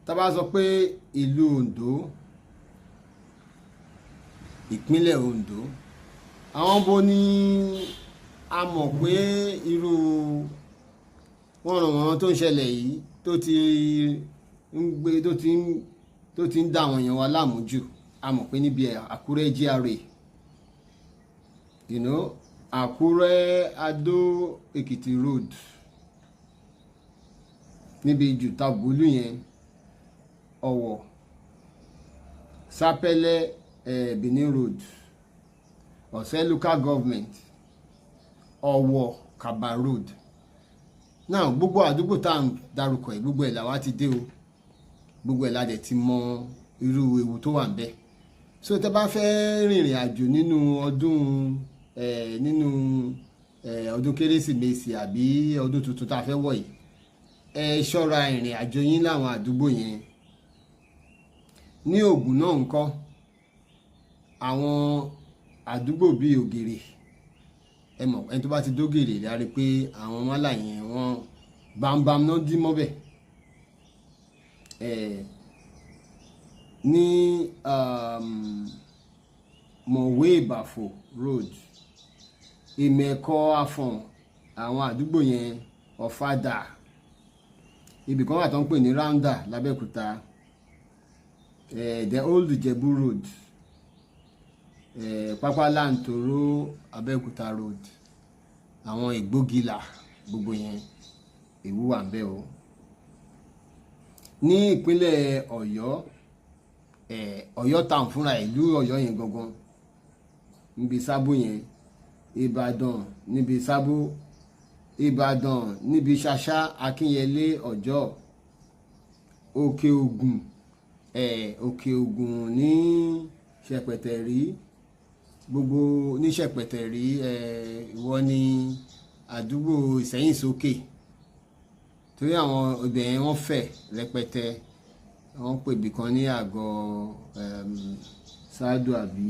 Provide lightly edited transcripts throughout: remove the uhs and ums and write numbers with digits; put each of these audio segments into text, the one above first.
Tá bá sọ pé ìlú Oǹdó, ìpínlẹ̀ Oǹdó, àwọn bo ní a mọ̀ pé irú wọ́nranwọ̀nran tó ń ṣẹlẹ̀ yìí tó ti ń gbé, tó ti ń dá àwọn èèyàn wa láàmú jù? A mọ̀ pé níbi Àkúrẹ́ GRA, Àkúrẹ́ Adó Èkìtì Road, níbi Jùtàbólú yẹn, Ọ̀wọ̀, Sápẹ́lẹ́, Benin Road, Ọ̀sẹ́ Local Government, Ọ̀wọ̀, Kaba Road. Now, gbogbo àdúgbò tá à ń darúkọ ẹ̀, gbogbo ẹ̀ làwa ti dé o, gbogbo ẹ̀ la dẹ̀ ti mọ irú ewu tó wà ńbẹ̀. So tẹ́ bá fẹ́ rìnrìn àjò nínú ọdún ẹ̀, nínú ẹ̀ ọdún Kérésìmesì àbí ọdún tuntun tá a fẹ́ wọ̀ yìí, ẹ ṣọ́ra ìrìn àjò yín láwọn àdúgbò yẹn. Ní Ògùn náà ńkọ́? Àwọn àdúgbò bíi Ògèrè, ẹ mọ̀, ẹni tó bá ti dógèrè rí, a rí pé àwọn mọ́là yẹn, wọ́n bámbám náà dí mọ́bẹ̀ ẹ̀. Ní Mọ̀wé Ìbàfò Road, Ìmẹ̀kọ Àfọ̀n, àwọn àdúgbò yẹn, Ọ̀fadà, ibì kan wà tó ń pè ní Rounda l'Abẹ́òkúta, the Old Ìjẹ̀bú Road, Pápá Láǹtòrò, Abẹ́òkúta Road, àwọn Ìgbógilà, gbogbo yẹn, ewu wà ńbẹ̀ o. Ní ìpínlẹ̀ Ọ̀yọ́, Ọ̀yọ́ town fúnra, ìlú Ọ̀yọ́ yẹn gangan, níbi Sábó yẹn, Ìbàdàn níbi Sábó, Ìbàdàn níbi Ṣàṣà, Akínyẹlé, Ọjọ́, Òkè Ògùn, Òkè Ògùn ní Ṣẹpẹtẹrí, gbogbo ní Ṣẹpẹtẹrí, ìwọ ní àdúgbò Ìsẹ́yìn sókè, torí àwọn ibẹ̀ yẹn wọ́n fẹ̀ rẹpẹtẹ. Wọ́n pè ibì kan ní àgọ́ Ṣáàdù àbí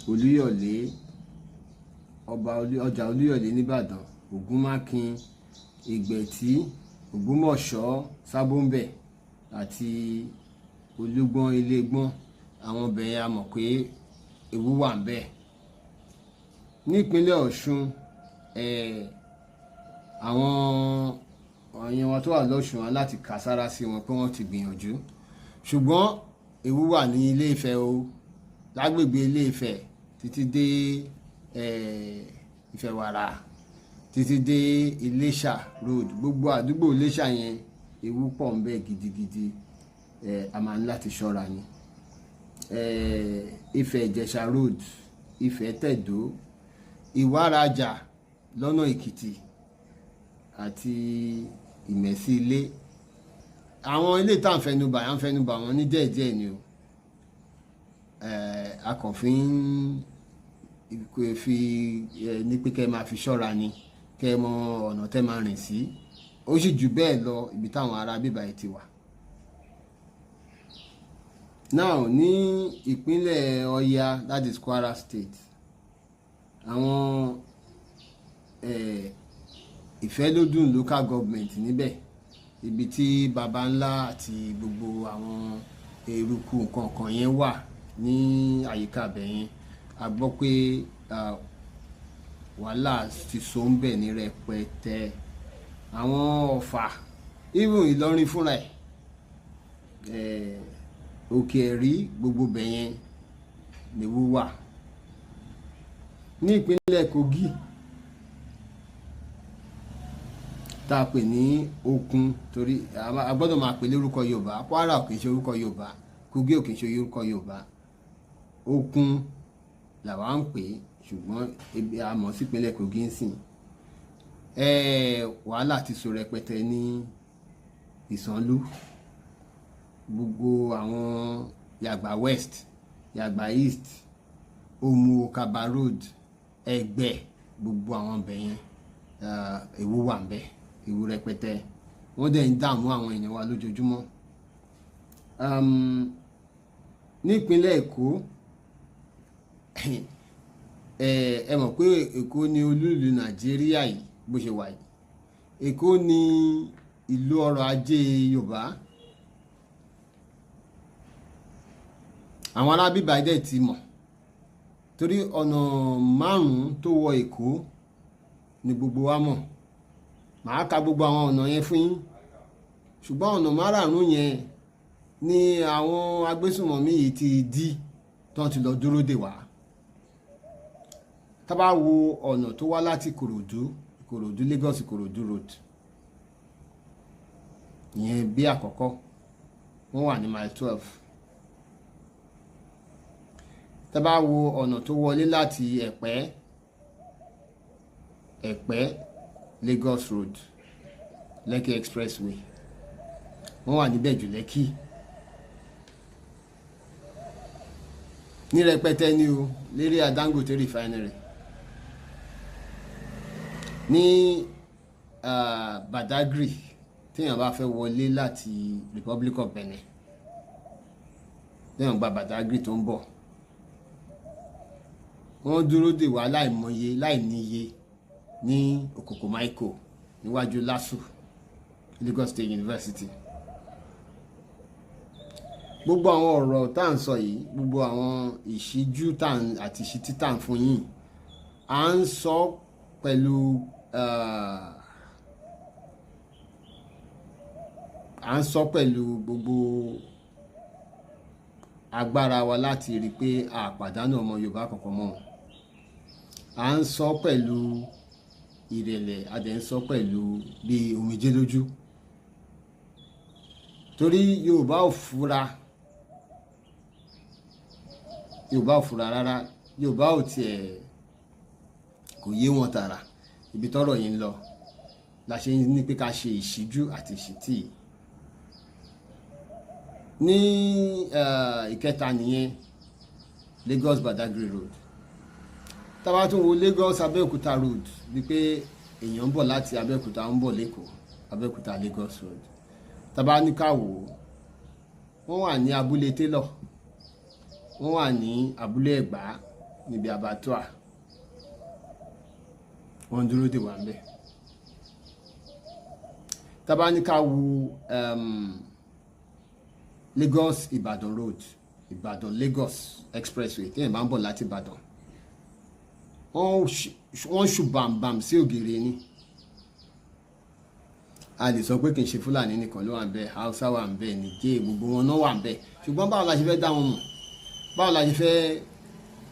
Olúyọ̀lé, ọba ọjà Olúyọ̀lé nìbàdàn, Ògúnmákin, Ìgbẹ̀tí, Ògbómọ̀ṣọ́, Sábóńbẹ̀ àti Olúgbọ́n, Ilégbọ́n. Àwọn ibẹ̀ yẹn, a mọ̀ pé ewu wà ńbẹ̀. Nípínlẹ̀ Ọ̀ṣun, àwọn èèyàn wa tó wà lọ́ṣun á láti kà sára sí wọn pé wọ́n ti gbìyànjú, ṣùgbọ́n ewu wà ní Ilé Ifẹ̀ o, lágbègbè Ilé Ifẹ̀ títí dé Ìfẹ̀wàrà, títí dé Iléṣà Road. Gbogbo àdúgbò Iléṣà yẹn, ewu pọ̀ ńbẹ̀ gidigidi. A máa ní láti ṣọ́ra ni. Ifẹ̀ Ìjẹ̀ṣà Road, Ifẹ̀ Tẹ̀dó, Ìwárajà lọ́nà Èkìtì àti Ìmẹ̀sí Ilé. Àwọn ilé tá à ń fẹnubà, à ń fẹnubà wọn ní díẹ̀díẹ̀ ni o. A kàn fi ń fi ní pé kẹ́ ẹ máa fi ṣọ́ra ni, kẹ́ ẹ mọ ọ̀nà tẹ́ máa rìn sí. Ó sì jù bẹ́ẹ̀ lọ, ibi táwọn ará bíbá yìí ti wà. Now, ní ìpínlẹ̀ Ọya, that is Kwara State, àwọn Ìfẹ́lódùn Local Government níbẹ̀, ibi tí baba ńlá àti gbogbo àwọn eruku nǹkan kan yẹn wà ní àyíká ibẹ̀ yẹn, a gbọ́ pé wàhálà ti so ń bẹ̀ ní rẹpẹtẹ. Àwọn Ọ̀fà, even Ìlọrin fúnra ẹ̀, Òkè Ẹ̀rí, gbogbo bẹ̀ yẹn léwu wà. Ní ìpínlẹ̀ Kogi, tá a pè ní Okun, torí a gbọ́dọ̀ máa pè lórúkọ Yorùbá. Kwara ò kì í ṣe orúkọ Yorùbá, Kogi ò kì í ṣe orúkọ Yorùbá. Okun làwa ń pè é, ṣùgbọ́n a mọ̀ sí ìpínlẹ̀ Kogi ń sìn. Wàhálà ti so rẹpẹtẹ ní Ìsànlú, gbogbo àwọn Yàgbà West, Yàgbà East, Omu Okaba Road, Ẹ̀gbẹ́, gbogbo àwọn ibẹ̀ yẹn, ewu wà ńbẹ̀, ewu rẹpẹtẹ. Wọ́n dẹ̀ ń dààmú àwọn èèyàn wa lójoojúmọ́. Nípínlẹ̀ Èkó, ẹ mọ̀ pé Èkó ni olú ìlú Nàìjíríà yìí bó ṣe wà yìí. Èkó ní ìlú ọrọ̀ ajé Yorùbá. Àwọn arábíbá dẹ̀ ti mọ̀, torí ọ̀nà márùn-ún tó wọ Èkó ni gbogbo wa mọ̀. Màá ka gbogbo àwọn ọ̀nà yẹn fún yín, ṣùgbọ́n ọ̀nà márààrún yẹn ni àwọn agbésùnmọ̀mí yìí ti dí tán ti lọ dúró dè wá. Tá bá wo ọ̀nà tó wá láti Ìkòròdú, Ìkòròdú Lagos Ìkòròdú road ìyẹn bí àkọ́kọ́, wọ́n wà ní Mile 12. Tá bá wo ọ̀nà tó wọlé láti Ẹ̀pẹ́, Ẹ̀pẹ́ Lagos road, Lekki expressway, wọ́n wà níbẹ̀ jù Lẹ́kì ní rẹpẹtẹ ní o, lérí Dangote refinery ní Badagry. Téèyàn bá fẹ́ wọlé láti Republic of Benin, téèyàn gba Badagry tó ń bọ̀, wọ́n dúró dè wá láìmọye láìníye ní Okokomaiko níwájú LASU, Lagos State University. Gbogbo àwọn ọ̀rọ̀ tá à ń sọ yìí, gbogbo àwọn ìṣíjú àti ìṣítí tá à ń fún yín, à ń sọ pẹ̀lú gbogbo agbára wa láti rí i pé a pàdánù ọmọ Yorùbá kankan mọ́. À ń sọ pẹ̀lú ìrẹ̀lẹ̀, a dẹ̀ ń sọ pẹ̀lú bí omijé lójú, torí Yorùbá ò fura, Yorùbá ò fura rárá, Yorùbá ò tiẹ̀ kò yé wọn tààrà ibi tọ́rọ̀ yìí ń lọ. La ṣe ní pé ká ṣe ìṣíjú àti ìṣítí ní ìkẹta nìyẹn, Lagos Badagry road. Tá bá tún wo Lagos Abẹ́òkúta road, wípé èèyàn ń bọ̀ láti Abẹ́òkúta ń bọ̀ l'Ékòó, Abẹ́òkúta Lagos road, tá bá ní ká wò ó, wọ́n wà ní abúlé Taylor, wọ́n wà ní abúlé Ẹ̀gbá níbi abattoir, wọ́n dúró dè wá ńbẹ̀. Tá bá ní ká wo Lagos Ìbàdàn road, Ìbàdàn Lagos expressway, téèyàn bá ń bọ̀ láti Ìbàdàn, wọ́n ṣù bàǹbàǹ sí ògiri ni. A lè sọ pé kì í ṣe Fúlàní nìkan ló wà ń bẹ̀, Haúsá wà ń bẹ̀, Nìjẹ́, gbogbo wọn náà wà ń bẹ̀. Ṣùgbọ́n báwo la ṣe fẹ́ dá wọn mọ̀? Báwo la ṣe fẹ́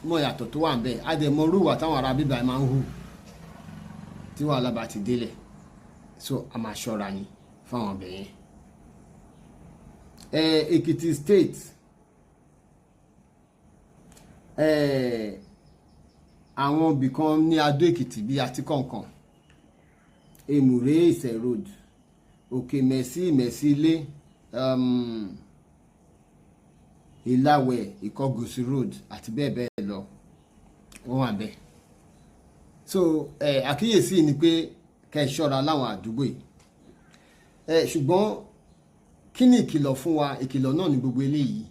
mọ̀ yàtọ̀ tó wà ń bẹ̀? A dẹ̀ mọ irú ìwà táwọn ará bíbá máa ń hù tí wàhálà bá ti délẹ̀, so a máa ṣọ́ra ni fáwọn ọbẹ̀ yẹn. Èkìtì State, àwọn ibìkan ní Adó Èkìtì bíi Àtíkọ̀ǹkàn, Èmùrè Ìsẹ̀ road, Òkè Mẹ̀sí, Mẹ̀sí Ilé, Ìlàwẹ̀, Ìkọgòsì road àti bẹ́ẹ̀ bẹ́ẹ̀ lọ, wọ́n wà bẹ́ẹ̀. So àkíyèsí ni pé kẹ́ ẹ ṣọ́ra láwọn àdúgbò yìí. Ṣùgbọ́n kí ni ìkìlọ̀ fún wa? Ìkìlọ̀ náà ni gbogbo eléyìí,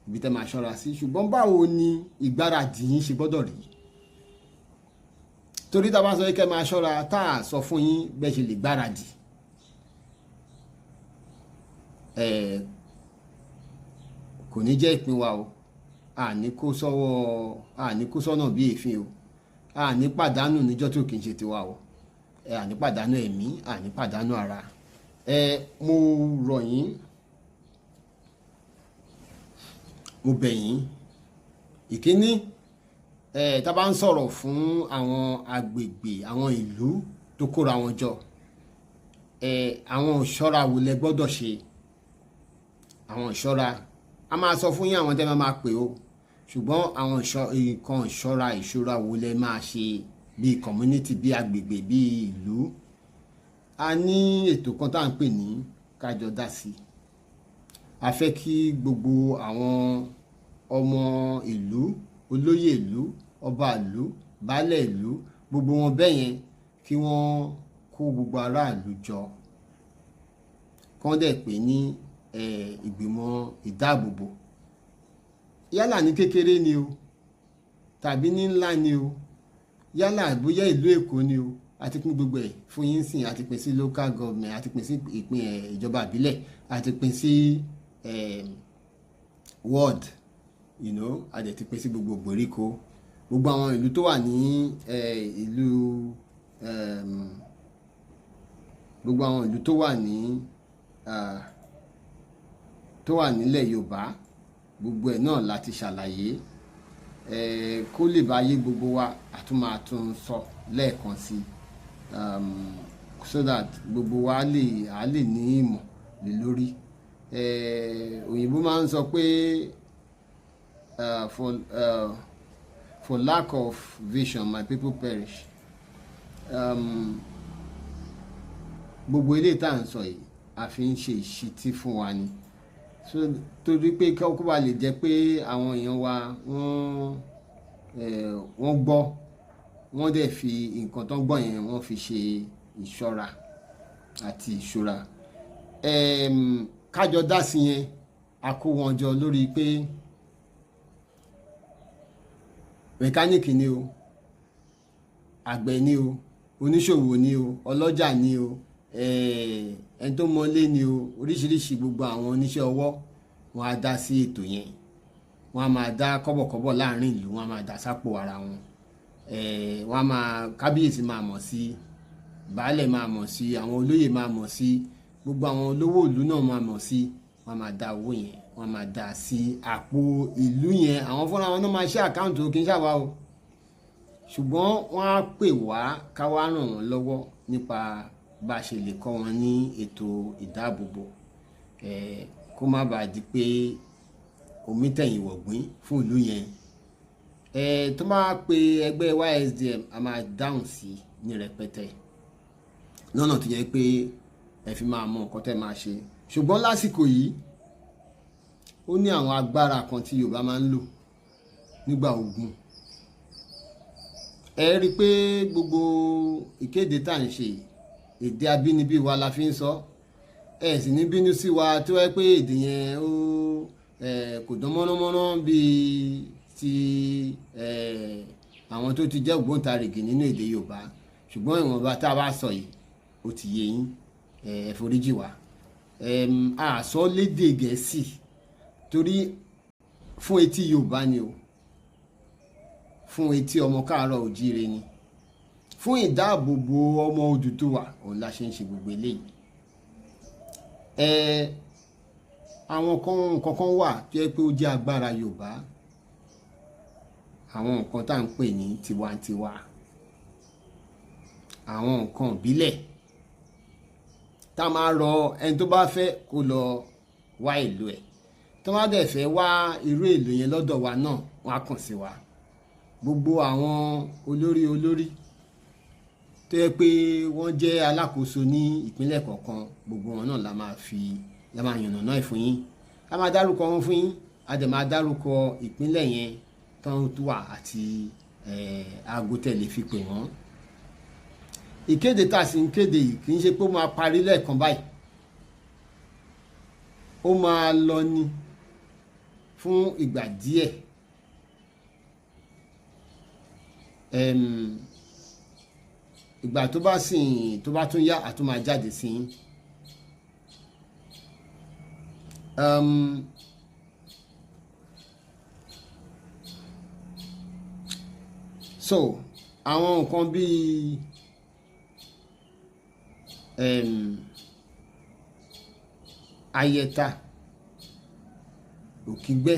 ibi tẹ́ máa ṣọ́ra sí. Ṣùgbọ́n báwo ni ìgbáradì yín ṣe gbọ́dọ̀ rí? Torí tá a bá sọ kẹ́ máa ṣọ́ra, tá a sọ fún yín bẹ́ẹ̀ ṣe lè gbáradì, kò ní jẹ́ ìpín wa o. Àní kó sọ́wọ́, àní kó sọ́nà bí èéfín o, àní pàdánù níjọ́ tó kì í ṣe tiwa o, àní pàdánù ẹ̀mí, àní pàdánù ara. Mo rọ̀ yín, mo bẹ̀ yín. Ìkíní, tá bá ń sọ̀rọ̀ fún àwọn agbègbè, àwọn ìlú tó kóra wọn jọ, àwọn ìṣọ́ra wo lẹ gbọ́dọ̀ ṣe? Àwọn ìṣọ́ra, a máa sọ fún yín àwọn tẹ́ máa pè ó, ṣùgbọ́n àwọn nǹkan ìṣọ́ra, ìṣọ́ra wo lẹ máa ṣe bíi community, bíi agbègbè, bíi ìlú? A ní ètò kan tá à ń pè ní Kájọ Dá Sí. A fẹ́ kí gbogbo àwọn ọmọ ìlú, olóyè ìlú, ọba ìlú, baálẹ̀ ìlú, gbogbo wọn bẹ́ẹ̀ yẹn, kí wọ́n kó gbogbo aráàlú jọ, kán dẹ̀ pè ní ìgbìmọ̀ ìdáàbòbò, yálà ní kékeré ni o tàbí ní ńlá ni o, yálà bóyá ìlú Èkó ni o. A ti pín gbogbo ẹ̀ fún yín sìn. A ti pín sí local government, a ti pín sí ìpín ìjọba ìbílẹ̀, a ti pín sí ward, a dẹ̀ ti pín sí gbogbo ìgbèríko, gbogbo àwọn ìlú tó wà ní ìlú, gbogbo àwọn ìlú tó wà nílẹ̀ Yorùbá. Gbogbo ẹ̀ náà láti ṣàlàyé kó lè bá yé gbogbo wa. A tún máa tún sọ lẹ́ẹ̀kan sí, so that gbogbo wa lè ní ìmọ̀ lé lórí. Òyìnbó máa ń sọ pé for lack of vision, my people perish. Gbogbo eléyìí tá à ń sọ yìí, a fi ń ṣe ìṣítí fún wa ni, so torí pé kó bá lè jẹ́ pé àwọn èèyàn wa wọ́n gbọ́, wọ́n dẹ̀ fi nǹkan tó ń gbọ́ yẹn, wọ́n fi ṣe ìṣọ́ra àti ìṣọ́ra. Kájọ dá sí yẹn, a kó wọn jọ lórí pé mẹkáníìkì ni o, àgbẹ̀ ni o, oníṣòwò ni o, ọlọ́jà ni o, ẹni tó mọlé ni o, oríṣiríṣi gbogbo àwọn oníṣẹ́ ọwọ́, wọn á dá sí ètò yẹn. Wọn á máa dá kọ́bọ̀kọ́bọ̀ láàrin ìlú, wọn á máa dá sápò ara wọn. Wọn á máa, kábíyèsí máa mọ̀ sí, baálẹ̀ máa mọ̀ sí, àwọn olóyè máa mọ̀ sí, gbogbo àwọn olówó ìlú náà máa mọ̀ sí. Wọn á máa dá owó yẹn, wọn á máa dá sí àpò ìlú yẹn. Àwọn fúnra wọn náà máa ṣe account, kì í ṣàwá o, ṣùgbọ́n wọ́n á pè wá ká wá ràn wọ́n lọ́wọ́ nípa bá a ṣe lè kọ́ wọn ní ètò ìdáàbòbò, kó má bàa di pé omi tẹ̀yìn wọ̀gbìn fún ìlú yẹn. Tó máa pe ẹgbẹ́ YSDM, a máa dáhùn sí ní rẹpẹtẹ lọ́nà tó yẹ pé ẹ fi máa mọ nǹkan tẹ́ máa ṣe. Ṣùgbọ́n lásìkò yìí, ó ní àwọn agbára kan tí Yorùbá máa ń lò nígbà ogun. Ẹ rí i pé gbogbo ìkéde tá à ń ṣe, èdè abínibí wa la fi ń sọ. Ẹ sì ní bínú sí wa tí wọ́n pé èdè yẹn ó kò dán mọ́nàmọ́ná bíi ti àwọn tó ti jẹ́ ògbóǹtarìgì nínú èdè Yorùbá, ṣùgbọ́n ìwọ̀nba tá a bá sọ yìí, ó ti yé yín. Ẹ foríjì wá. A sọ lédè Gẹ̀ẹ́sì torí fún etí Yorùbá ni o, fún etí ọmọ káàárọ̀ òjíire ni, fún ìdáàbòbò ọmọ Odùduwà òun la ṣe ń ṣe gbogbo eléyìí. Àwọn kan, nǹkan kan wà tó yẹ pé ó jẹ́ agbára Yorùbá, àwọn nǹkan tá à ń pè ní tiwantiwa, àwọn nǹkan ìbílẹ̀ tá a máa rọ ẹni tó bá fẹ́ kó lọ wá ìlú ẹ̀, tó bá dẹ̀ fẹ́ wá irú èlò yẹn lọ́dọ̀ wa náà, wọ́n á kàn sí wa. Gbogbo àwọn olórí olórí tó yẹ pé wọ́n jẹ́ alákòóso ní ìpínlẹ̀ kọ̀ọ̀kan, gbogbo wọn náà la máa yànnàná ẹ̀ fún yín. A máa dárúkọ wọn fún yín, a dẹ̀ máa dárúkọ ìpínlẹ̀ yẹn tán tó wà àti aago tẹ́ lè fi pè wọ́n. Ìkéde tá a sì ń kéde yìí, kì í ṣe pé ó máa parí lẹ́ẹ̀kan báyìí. Ó máa lọ ní fún ìgbà díẹ̀. Ìgbà tó bá sì tó bá tún yá, a tún máa jáde sí yín. So àwọn nǹkan bíi ayẹta, òkígbẹ́,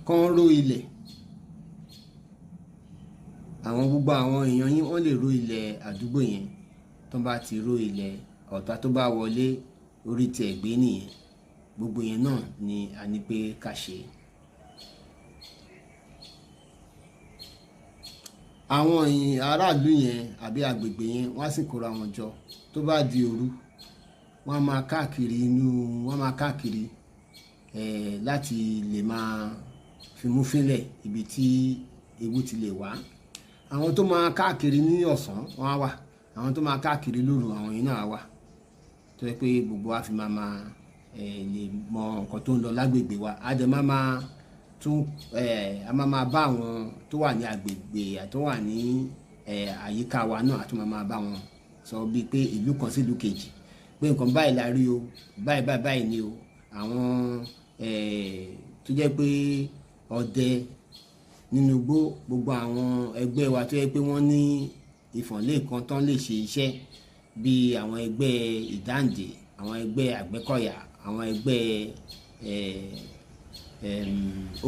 kán ró ilẹ̀, àwọn gbogbo àwọn èèyàn yín, wọ́n lè ró ilẹ̀ àdúgbò yẹn. Tó bá ti ró ilẹ̀, ọ̀tá tó bá wọlé, orí tiẹ̀ gbé nìyẹn. Gbogbo yẹn náà ni a ní pé ká ṣe. Àwọn aráàlú yẹn àbí agbègbè yẹn, wọ́n á sì kóra wọn jọ. Tó bá di òru, wọ́n á máa káàkiri inú, wọ́n á máa káàkiri láti lè máa fimú fínlẹ̀ ibi tí ewu ti lè wá. Àwọn tó máa káàkiri ní ọ̀sán, wọ́n á wà. Àwọn tó máa káàkiri lóru, àwọn yìí náà á wà, tó yẹ pé gbogbo wa fi máa lè mọ nǹkan tó ń lọ lágbègbè wa. A dẹ̀ máa máa Tún a máa máa bá àwọn tó wà ní agbègbè, tó wà ní àyíká wa náà, a tún máa máa bá wọn sọ bíi pé ìlú kan sí ìlú kejì, pé nǹkan báyìí la rí o, báyìí báyìí báyìí ni o. Àwọn tó jẹ́ pé ọdẹ nínú igbó, gbogbo àwọn ẹgbẹ́ wa tó jẹ́ pé wọ́n ní ìfọ̀nlé kan tán lè ṣe iṣẹ́, bíi àwọn ẹgbẹ́ ìdáǹdè, àwọn ẹgbẹ́ Àgbẹ̀kọ̀yà, àwọn ẹgbẹ́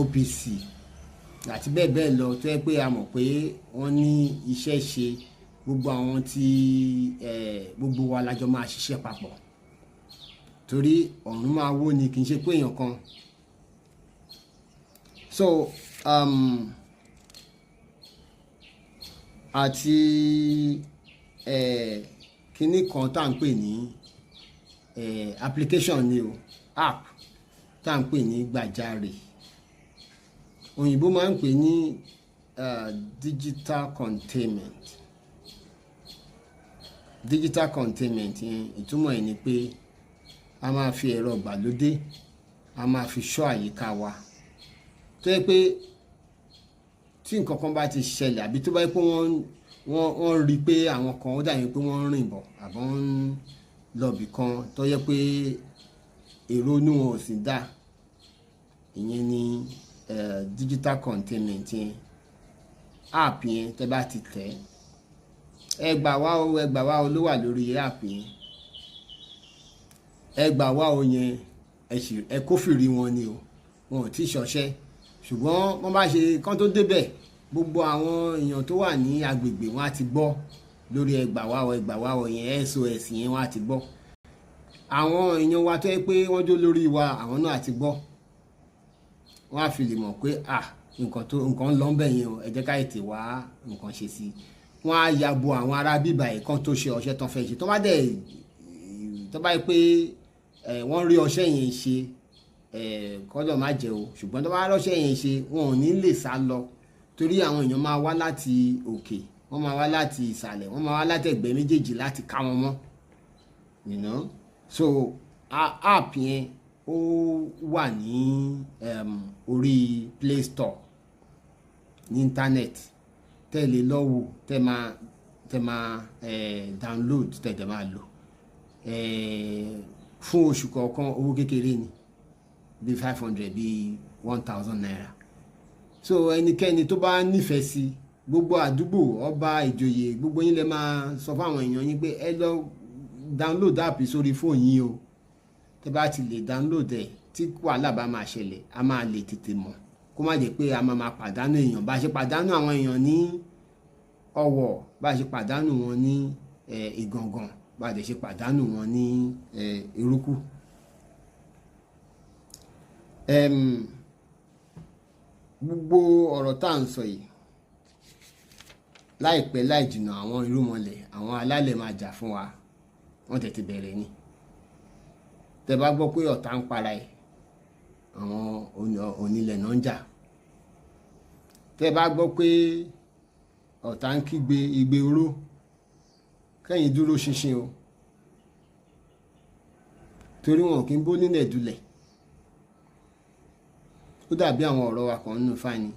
OPC àti bẹ́ẹ̀ bẹ́ẹ̀ lọ, tó jẹ́ pé a mọ̀ pé wọ́n ní iṣẹ́ ṣe, gbogbo àwọn tí gbogbo wa la jọ máa ṣiṣẹ́ papọ̀, torí ọ̀run máa wó ni, kì í ṣe pé èèyàn kan. So àti kinní kan tá à ń pè ní application ni o, app tá à ń pè ní Gbàjarè, òyìnbó máa ń pè ní digital containment. Digital containment yẹn, ìtumọ̀ ẹ̀ ni pé a máa fi ẹ̀rọ ìgbàlódé, a máa fi ṣọ́ àyíká wa, tó yẹ pé tí nǹkan kan bá ti ṣẹlẹ̀, àbí tó bá yẹ pé wọ́n rí i pé àwọn kan, ó dàbí pé wọ́n ń rìn bọ̀ àbọ̀ ń lọ́bì kan, tó yẹ pé èrò inú wọn ò sì dá, ìyẹn ni digital containment yẹn. App yẹn, tẹ́ bá ti tẹ̀, "Ẹ gbà wá o, ẹ gbà wá o" ló wà lórí app yẹn. "Ẹ gbà wá o" yẹn, ẹ sì ẹ kófìrí wọn ni o, wọn ò tí ì ṣọṣẹ́, ṣùgbọ́n wọ́n bá ṣe kán tó débẹ̀, gbogbo àwọn èèyàn tó wà ní agbègbè wọn á ti gbọ́ lórí "Ẹ gbà wá o, ẹ gbà wá o" yẹn, SOS yẹn, wọn á ti gbọ́. Àwọn èèyàn wa tó yẹ pé wọ́n jó lórí wa, àwọn náà á ti gbọ́, wọ́n á fi lè mọ̀ pé, ah, nǹkan tó nǹkan ń lọ ń bẹ̀ yẹn o, ẹ jẹ́ ká ètè wá nǹkan ṣe sí i. Wọ́n á ya bo àwọn ará bíbà yìí kan tó ṣe ọṣẹ́ tán fẹ́ ṣe. Tó bá dẹ̀ tó bá yẹ pé wọ́n rí ọṣẹ́ yẹn ṣe, kọ́lọ̀ má jẹ́ o, ṣùgbọ́n tó bá rọ́ṣẹ́ yẹn ṣe, wọn ò ní lè sá lọ, torí àwọn èèyàn máa wá láti òkè, wọ́n máa wá láti ìsàlẹ̀, wọ́n máa wá láti ẹ̀gbẹ́ méjèèjì láti ká wọn mọ́. So app yẹn, ó wà ní orí Play Store ní internet, tẹ́ lè lọ wò, tẹ́ máa download, tẹ́ dẹ̀ máa lò fún oṣù kọ̀ọ̀kan. Owó kékeré ni, bíi 500, bíi ₦1,000. So ẹnikẹ́ni tó bá nífẹ̀ẹ́ sí, gbogbo àdúgbò, ọba, ìjòyè, gbogbo yín lè máa sọ fáwọn èèyàn yín pé ẹ lọ download app sórí fóònù yín o. Tẹ́ bá ti lè download ẹ̀, tí wàhálà bá máa ṣẹlẹ̀, a máa lè tètè mọ̀, kó má jẹ́ pé a máa máa pàdánù èèyàn bá a ṣe pàdánù àwọn èèyàn ní Ọ̀wọ̀, bá a ṣe pàdánù wọn ní Ìgàngàn, bá a dẹ̀ ṣe pàdánù wọn ní Eruku. Gbogbo ọ̀rọ̀ tá à ń sọ yìí, láìpẹ́ láì jìnnà, àwọn irúnmọlẹ̀, àwọn alálẹ̀ máa jà fún wa. Wọ́n tètè bẹ̀rẹ̀ ni. Tẹ́ bá gbọ́ pé ọ̀tá ń para ẹ̀, àwọn onílẹ̀ náà ń jà. Tẹ́ bá gbọ́ pé ọ̀tá ń kígbe igbe oró, kẹ́yìn dúró ṣinṣin o, torí wọn kì í bó nílẹ̀ dulẹ̀. Ó dàbí àwọn ọ̀rọ̀ wa kan nínú fáni.